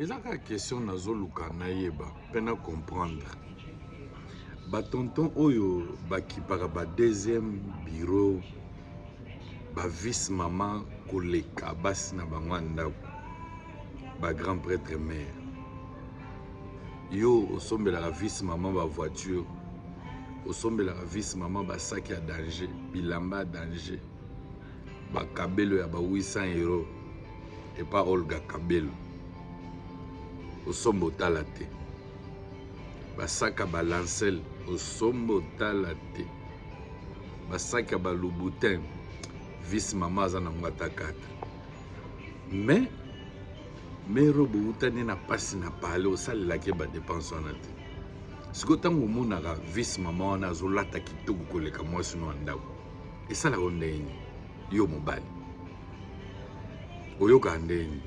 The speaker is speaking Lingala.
Eza kaka question nazoluka nayeba mpe na comprendre. Ba tonton oyo bakipaka ba deuxième bureau, ba vice mama koleka basi na bango ya ndako, ba grand prêtre mère. Yo osombelaka vice mama ba voiture, osombelaka vice mama ba sac ya danger, bilamba ya danger, ba kabelo ya ba 800 euros epa Olga Kabelo. Osomba otala te. Basaka ba lancel osomba otala te. Basaka ba Louboutin vice mama aza nango ata 4. Mais mero bowutani na pasi na pale osalelaki ye ba dépense wana te. Sikoyo ntango omonaka vice mama wana azolata kitoko koleka mwasi no ya ndako, esalaka yo ndenge nini? Yo mobali oyokaka ndenge nini?